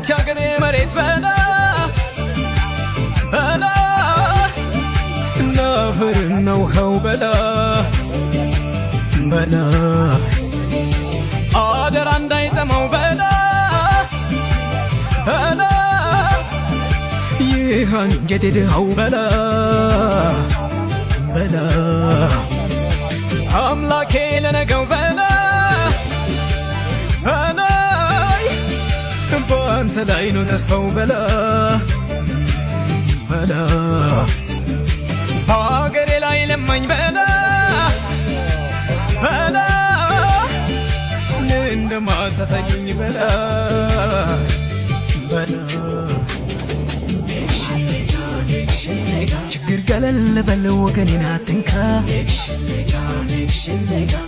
አንቺ አገሬ መሬት በላ በላ ናፈርና ውሃው በላ በላ አደራ እንዳይጠማው በላ በላ ይህ አንጀቴ ድሃው በላ በላ አምላኬ ለነገው በላ በላይ በአንተ ላይ ነው ተስፋው በላ በላ በአገሬ ላይ ለማኝ በላ በላ እንደማታሳየኝ በላ በላ ችግር ገለል በል ወገኔን አትንካ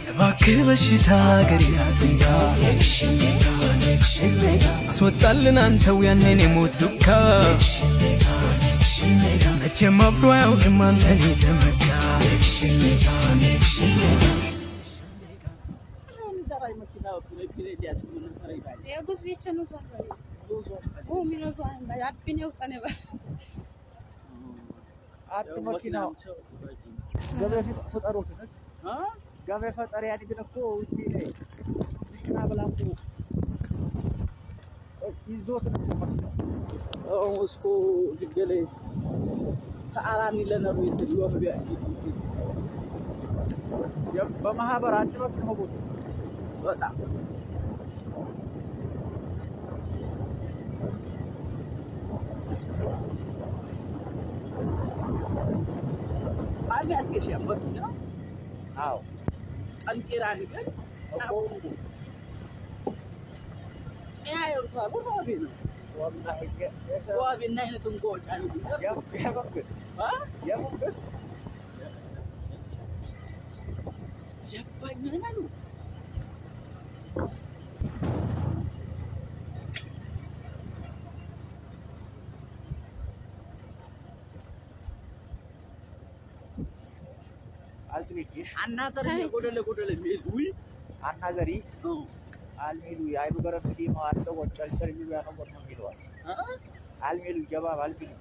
እባክህ በሽታ አገሬን አትንካ አስወጣልን አንተው ያንን የሞት ዱካ መቼም አፍሮ አያውቅም አንተን የተመካ። በማህበር አንድ መኪና በጣም አዎ አናዘሪ አልሚሉ የአይኑ ገረፍ ጨልጨል የሚሉ ያነጎር ነው የሚለዋል አልሚሉ ጀባብ አልሚሉ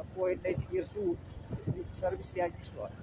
እኮ እነዚህ የእርሱ ሰርቪስ ሊያጅ ይችለዋል።